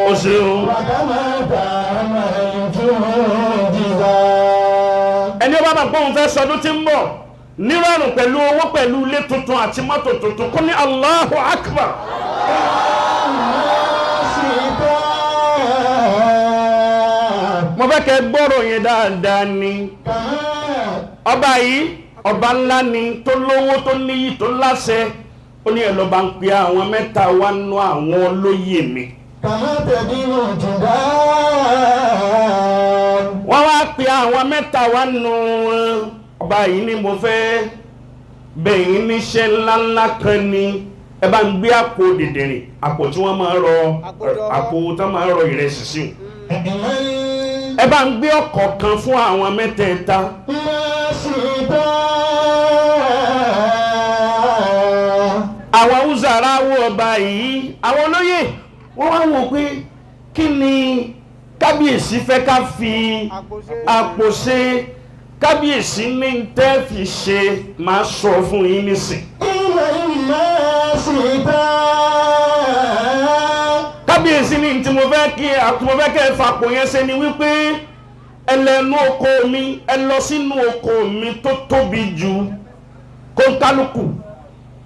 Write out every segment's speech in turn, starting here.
O ṣeun. Ẹni ó bá bá gbóhùn fẹ́ sọdún tí ń bọ̀ nírọ̀rùn pẹ̀lú owó pẹ̀lú ilé tuntun àti mọ́tò tuntun kó ní Allahu Akbar. Mo fẹ́ kẹ́ gbọ́rọ̀ yẹn dáadáa ni. Ọba yìí ọba ńlá ni tó lówó tó níyì tó láṣẹ, ó ní ẹ lọ bá ń pe àwọn mẹ́ta wá nú àwọn olóyè mi. Wọ́n wá pe àwọn mẹ́ta wá nú ọba yìí ni mo fẹ́ bẹ̀yìn níṣẹ́ ńláńlá kan ni ẹ bá ń gbé àpò dìndìnrìn, àpò tí wọ́n máa ń rọ àpò tí wọ́n máa ń rọ ìrẹsì sí o. Ẹ bá ń gbé ọkọ̀ kan fún àwọn mẹ́tẹ̀ẹ̀ta. Àwọn uzara wo ọba yìí, àwọn olóyè wọ́n wá wò pé kí ni kábíyèsí fẹ́ ká fi àpò ṣe. Kábíyèsí ní tẹ́ fi ṣe máa sọ fún yín nísìn. Kábíyèsí ní tí mo fẹ́ kí mo fẹ́ kẹ́ fapò yẹn ṣe ni wípé ẹ lẹ́nu oko mi, ẹ lọ sínú oko mi tó tóbi jù, kó kálukú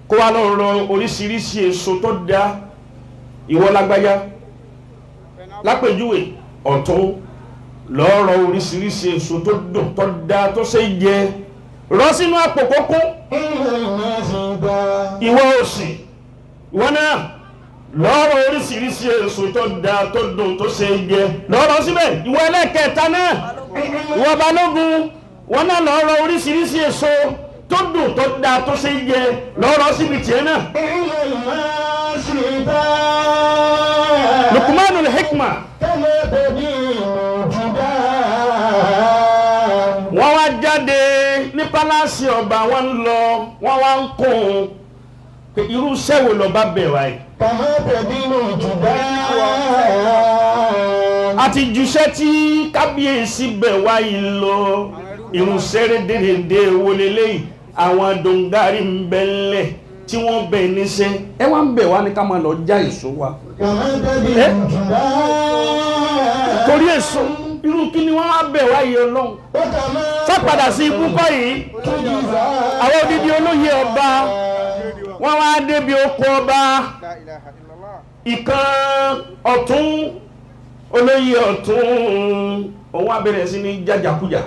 kó wá lọ rọ oríṣiríṣi èso tó dáa. Ìwọ lágbájá lápèjúwe ọ̀tún lọ́rọ̀ oríṣiríṣi èso tó dùn tó dáa tó ṣe jẹ rọ sínú àpò kókó. Ìwọ òsì ìwọ náà lọ́rọ̀ oríṣiríṣi èso tó dáa tó dùn tó ṣe jẹ lọ́rọ̀ síbẹ̀. Ìwọ ẹlẹ́kẹta náà, ìwọ balógun, wọn náà lọ́rọ̀ oríṣiríṣi èso tó dùn tó dáa tó ṣe jẹ lọ́rọ̀ síbi tiẹ̀ náà. Luqmanul Hikma. Wọ́n wá jáde ní pálásì ọba, wọ́n ń lọ, wọ́n wá ń kún un pé irú iṣẹ́ wo lọ́ba bẹ̀ wá yìí. A ti juṣẹ́ tí kábíyèsí bẹ̀ wá yìí lọ, irú iṣẹ́ rédèrèdè wo leléyìí, àwọn dòǹgárì ń bẹ ńlẹ̀ tí wọ́n bẹ̀ níṣẹ́, ẹ wá ń bẹ̀ wá ní ká máa lọ já èso wa. Torí èso irú kí ni wọ́n á bẹ̀ wá yìí Ọlọ́run. Sápadà sí ikú kọ́ yìí, àwọn odidi olóyè ọba wọ́n wá débi oko ọba. Ìkan ọ̀tún olóyè ọ̀tún òun á bẹ̀rẹ̀ sí ní jájàkújà.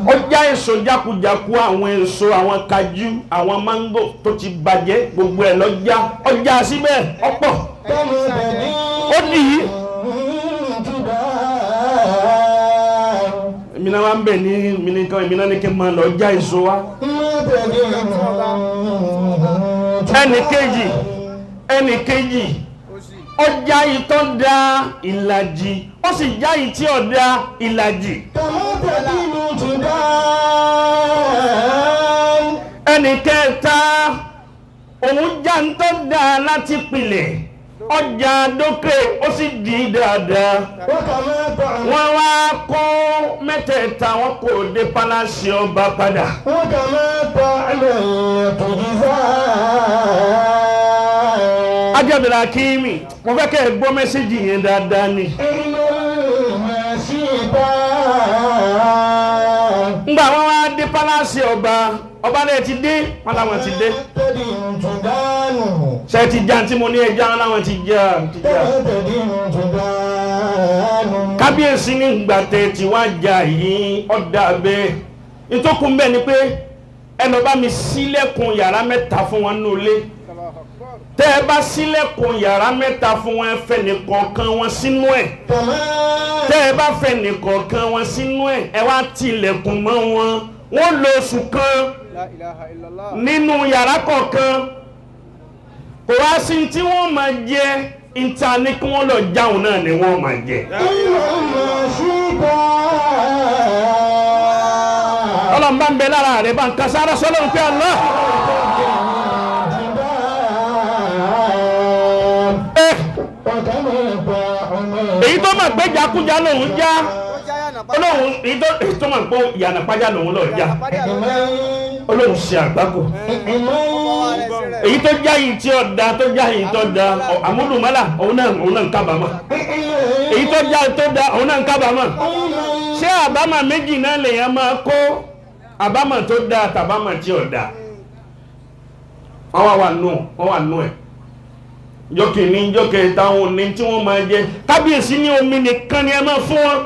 Ó já èso jákujàku, àwọn èso, àwọn kajú, àwọn máńgò tó ti bàjẹ́ gbogbo ẹ̀ lọ já, ó já síbẹ̀ ọ̀pọ̀ ó dì í. Èmi náà wá ń bẹ̀ ní èmi nìkan, èmi náà ní kí n máa lọ já èso wa. Ẹnì kejì, ẹnì kejì ó já ìtọ́ da ìlàjì, ó sì já ìtí ọ̀dà ìlàjì. Ẹnì kẹta òun já ń tọ́ da láti pilẹ̀, ọjà dókè ó sì di dáadáa. Wọ́n wá kó mẹ́tẹ̀ẹ̀ta, wọn kò dé pálásì ọba padà. Ajábìlà Akíyìmí, mo fẹ́ kẹ́ ẹ gbọ́ mẹ́sẹ́jì yẹn dáadáa ni. Ngbà wọn wá dé pálásì ọba, ọba náà ti dé, wọn làwọn ti dé. Ṣé ti já tí mo ní ẹja, wọn làwọn ti já, ti já. Kábíyèsí ní ìgbà tẹ tí wàá jà yìí ọ̀dà bẹ́ẹ̀. Ìtòkùn bẹ́ẹ̀ ni pé ẹ lọ bá mi ṣílẹ̀kùn yàrá mẹ́ta fún wọn nínú ilé. Tẹ́ ẹ bá ṣílẹ̀kùn yàrá mẹ́ta fún wọn, ẹ fẹ́ nìkọ̀ọ̀kan wọn sínú ẹ̀. Tẹ́ ẹ bá fẹ́ nìkọ̀ọ̀kan wọn sínú ẹ̀, ẹ wá tilẹ̀kùn mọ́ wọn. Wọ́n lo oṣù kan nínú yàrá kọ̀ọ̀kan. Kò wá sí tí wọ́n máa jẹ, ìta ní kí wọ́n lọ jáun náà ni wọ́n máa jẹ. Ọlọ́run bá ń bẹ lára rẹ̀, bá ń kan sára sọ́lọ́run pé Allah. Èyí tó máa gbé jákújá lòun já, olóhùn èyí tó máa gbó ìyànà pàjá lòun lọ já. Ọlọ́run ṣe àgbákò. Èyí tó já yìí tí ó da tó já yìí tó da àmúlùmálà òun náà ń kábàámọ̀. Èyí tó já tó da òun náà ń kábàámọ̀. Ṣé àbámọ̀ méjì náà lèèyàn máa kó àbámọ̀ tó da àtàbámọ̀ tí ò da? Wọ́n wà nù wọ́n wà nù ẹ̀. Jọ́kìnní jọ́kẹta òun ní tí wọ́n máa jẹ. Kábíyèsí ní omi nìkan ni ẹ máa fún wọn.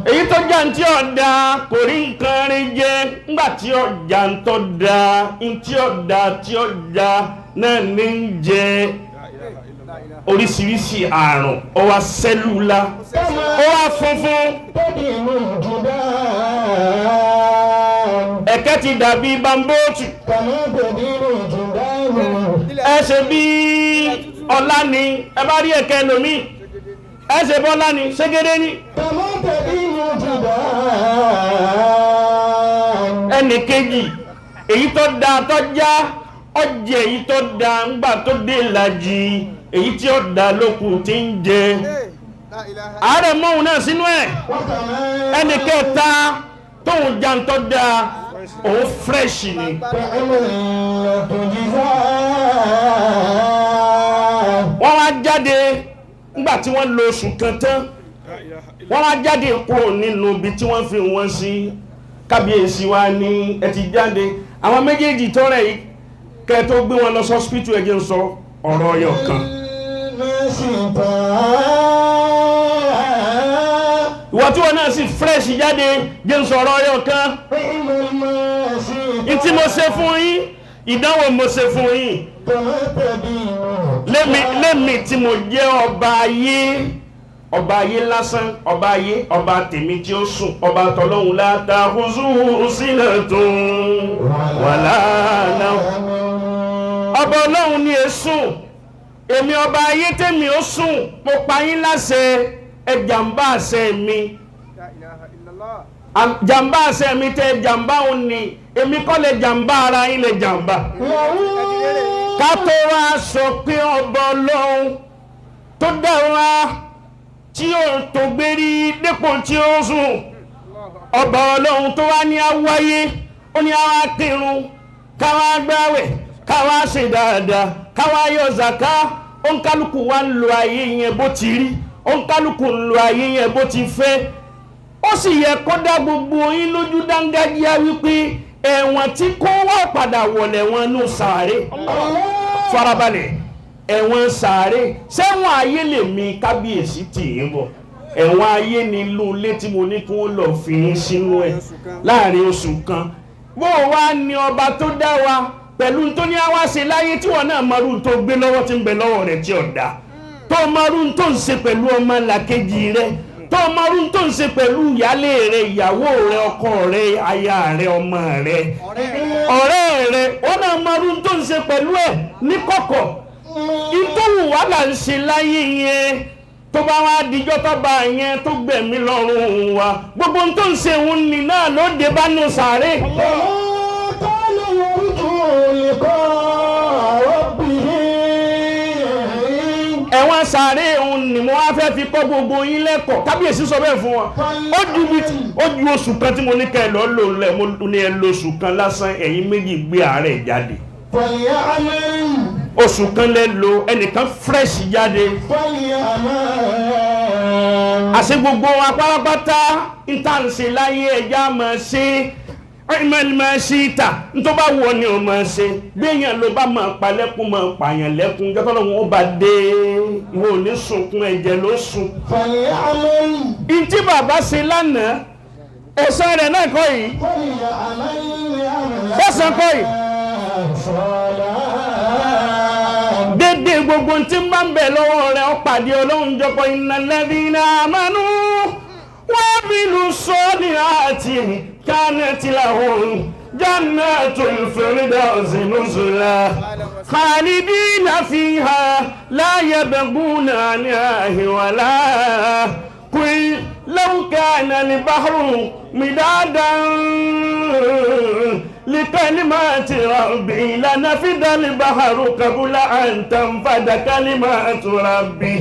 Èyí tó já ntí ọ̀dà kò rí nǹkan rí jẹ ńgbà tí ọjà ntọ́ da ntí ọ̀dà tí ọjà náà ní ń jẹ oríṣiríṣi àrùn ó wá sẹ́lúlá ó wá funfun ẹ̀kẹ́ ti dàbí bambóòtù ẹ ṣe bí ọlá ni ẹ bá rí ẹ̀kẹ́ lómi ẹ ṣe bọ́lá ni ṣégedé ni. Ẹnì kejì èyí tó da tó já ọjẹ èyí tó da ńgbà tó dé ìlàjì èyí tí ó da lókun tí ń jẹ àárẹ̀ mọ́hun náà sínú ẹ̀. Ẹnì kẹta tóun já ń tọ́ da òun fresh ni. Wọ́n wá jáde nígbà tí wọ́n lo oṣù kan tán, wọ́n wá jáde kúrò nínú ibi tí wọ́n fi wọ́n sí. Kábíyèsí wa ní ẹ ti jáde àwọn méjèèjì tó rẹ̀ yìí kẹ́ tó gbé wọn lọ sọ́spítù ẹ jẹ́ ń sọ ọ̀rọ̀ ọyọ̀ kan. Ìwọ tí wọn náà sì fresh jáde jẹ́ ń sọ ọ̀rọ̀ ọyọ̀ kan. Ntí mo ṣe fún yín, ìdánwò mo ṣe fún yín. Lémi tí mo jẹ́ ọba ayé, ọba ayé lásán, ọba ayé, ọba tèmi tí ó sùn, ọba tọlọ́hun látàkùzù sílẹ̀ tó wà lánàá. Ọba ọlọ́hun ni è sùn, èmi ọba ayé tèmi ó sùn, mo pa yín láṣẹ, ẹ jàǹbá àṣẹ mi. Jàǹbá àṣẹ mi tẹ jàǹbá òun ni, èmi kọ́ lè jàǹbá ara yín lè jàǹbá. Ká tó wá sọ pé ọba ọlọ́hun tó dá wa tí ó tó gbérí dépò tí ó sùn, ọba ọlọ́hun tó wá ní awáyé, ó ní àwa kírun, káwá gbáwẹ̀, káwá ṣe dáadáa, káwá yọ zàká. Òǹkálùkù wa ń lo ayé yẹn bó ti rí, òǹkálùkù ń lo ayé yẹn bó ti fẹ́. Ó sì yẹ kó dá gbogbo yín lójú dángájíá wípé ẹ̀wọ̀n tí kó wá padà wọlé wọn nù sàárè. Farabalẹ̀, ẹ̀wọ̀n sàárè sẹ́wọ̀n ayé lè mi kábíyèsí tì í bọ̀. Ẹ̀wọ̀n ayé ni inú ilé tí mo ní kí wọ́n lọ fi yín sínú ẹ̀ láàrin oṣù kan. Bó o wá ní ọba tó dá wa pẹ̀lú tó ní àwa ṣe láyé tí wọn náà mọrú tó gbé lọ́wọ́ tí ń bẹ lọ́wọ́ rẹ̀ tí ò dá, tó mọrú tó ń ṣe pẹ̀lú ọmọ làkejì rẹ̀, tó mọrú tó ń ṣe pẹ̀lú ìyálé rẹ̀, ìyàwó rẹ̀, ọkọ rẹ̀, aya rẹ̀, ọmọ rẹ̀, ọ̀rẹ́ rẹ̀, ó náà mọrú tó ń ṣe pẹ̀lú ẹ̀ ní kọ̀kọ̀. Ìtòwù wà là ń ṣe láyé yẹn tó bá wá dijọ́ tó bá yẹn tó gbẹ̀mí lọ́rùn wa, gbogbo tó ń ṣe òun nì náà ló dé bá nù sàárè. Ẹ̀wọ̀n sàárè òun ni mo wá fẹ́ fi kọ́ gbogbo yín lẹ́kọ̀ọ́. Kábíyèsí sọ bẹ́ẹ̀ fún wọn. Ó ju oṣù kan tí mo ní kẹ́ ẹ lọ́ọ́ lò lẹ̀, mo ní ẹ lo oṣù kan lásán, ẹ̀yin méjì gbé àárẹ̀ jáde. Oṣù kan lẹ lo, ẹnìkan fresh jáde. Àṣẹ gbogbo wa pátápátá ń tà ń ṣe láyé ẹja máa ṣe ìmọ̀lẹ́mọ̀ ṣe ìta ntọ́ bá wọ ni o máa ṣe. Gbẹ̀yàn ló bá máa pa lẹ́kún máa pààyàn lẹ́kún jọ́tọ́ lọ́wọ́ ó bá dé ìwọ ò ní sunkún ẹ̀jẹ̀ ló sun. Ntí bàbá ṣe lánàá ẹ̀san rẹ̀ náà kọ́ yìí, ẹ̀san kọ́ yìí. Dédé gbogbo tí ń bá ń bẹ̀ lọ́wọ́ rẹ̀ ó pàdé ọlọ́run jọpọ̀ innal ladhina amanu wa amilu solihati kanat lahum jannatul firdausi nuzula khalidina fiha la yabghuna anha hiwala qul law kana al-bahru midadan لكلمات ربي لنفد البحر قبل أن تنفد كلمات ربي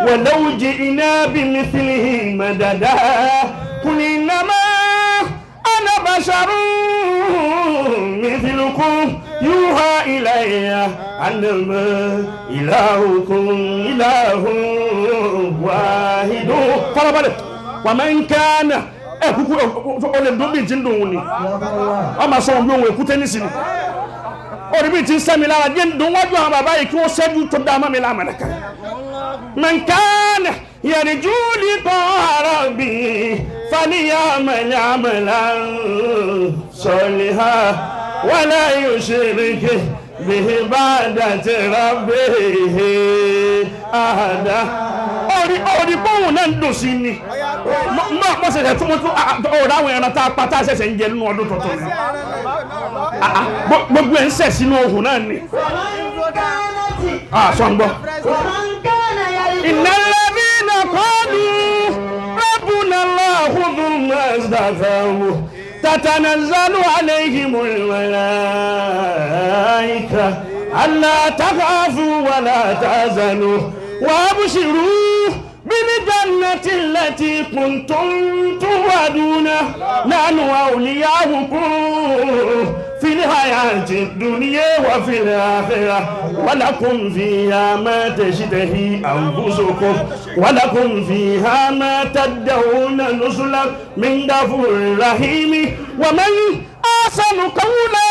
ولو جئنا بمثله مددا. Qul innama ana basharun mithlukum yuha ilayya annama ilahukum ilahun wahidun. Farabalẹ̀ wa man kana ẹ kúkú ọ lè dún bí ti ń dùn òun ni ọmọ sọ òun bí òun èkúté nísìnyí orí bí ti ń sẹ́mi lára jẹ́ ń dùn wájú àwọn bàbá yìí kí wọ́n ṣẹ́jú tó dá mọ́ mi lámàdàkà. Man kana yarju liqa'a rabbihi falya'mal 'amalan salihan wala yushrik bi'ibadati rabbihi ahada. Orí bóun náà ń dùn sí ni mọ ṣẹ̀ṣẹ̀ tún tún ọ̀rọ̀ àwọn ẹran tá a pa tá a ṣẹ̀ṣẹ̀ ń jẹ nínú ọdún tuntun ni gbogbo ẹ̀ ń ṣẹ̀ sínú ohun náà ni. Sọ ń gbọ́. Innal ladhina qalu rabbuna Allahu thumma istaqamu tatanazzalu alayhimul malaika alla takhafu wala tahzanu wa abshiru بالجنة التي كنتم توعدون نحن أولياؤكم في الحياة الدنيا وفي الآخرة ولكم فيها ما تشتهي أنفسكم ولكم فيها ما تدعون نزلا من غفور رحيم ومن أحسن قولا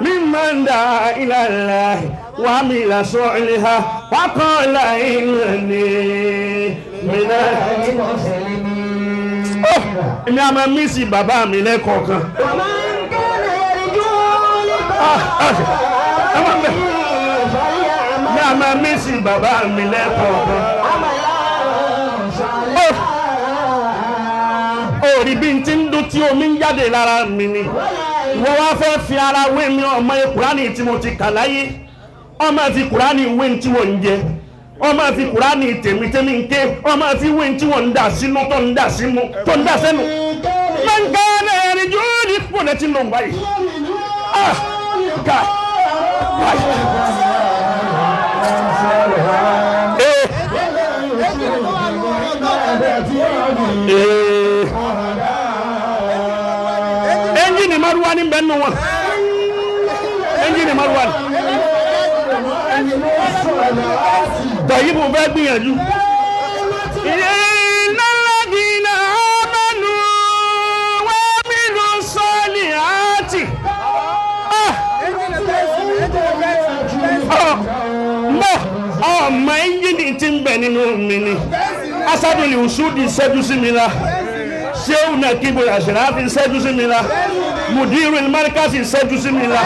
ممن دعا إلى الله وعمل صالحا وقال إنني من المسلمين. Èmi a máa mísì bàbá mi lẹ́kọ̀ọ̀kan. Èmi a máa mísì bàbá mi lẹ́kọ̀ọ̀kan. Orí bí n ti ń dún tí omi ń jáde lára mi ni. Wọ́n wá fẹ́ fi ara wé mi ọmọ Kùránì tí mo ti kà láyé. Ọmọ fi Kùránì wé tí wọ́n ń jẹ, ọmọ fi Kùránì tèmi tèmi ń ké, ọmọ fi wé tí wọ́n ń dà sínú tó ń dà símú tó ń dà sẹ́nu. Mọ̀nkánà ẹ̀rìnjú ní kúrò létí ló ń báyìí. Ká ẹ́ńjìnì márúwá ní bẹ́ẹ̀ nù wọn. Ẹ́ńjìnì márúwá ní. Tọ̀yìnbó fẹ́ gbìyànjú. Innal ladhina amanu wa amilu salihati. Ọmọ ẹ́ńjìnì tí ń bẹ nínú mi ni. Asadul Usudi ṣẹ́jú sí mi la. Shehu Nakibu Ashrafi ṣẹ́jú sí mi la. Mudirul Markazi ṣẹ́jú sí mi la.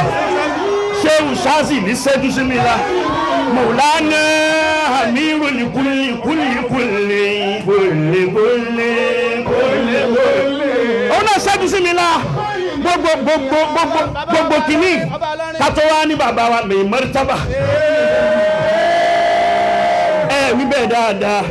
Shehu Shazili ṣẹ́jú sí mi la. Maulana Amirul kulli kulli kulli kulli kulli kulli kulli. Òun náà ṣẹ́jú sí mi la. Gbogbo gbogbo gbogbo gbogbo kìíní. Kátó wá ní bàbá wa mi martaba. Ẹ wí bẹ́ẹ̀ dáadáa.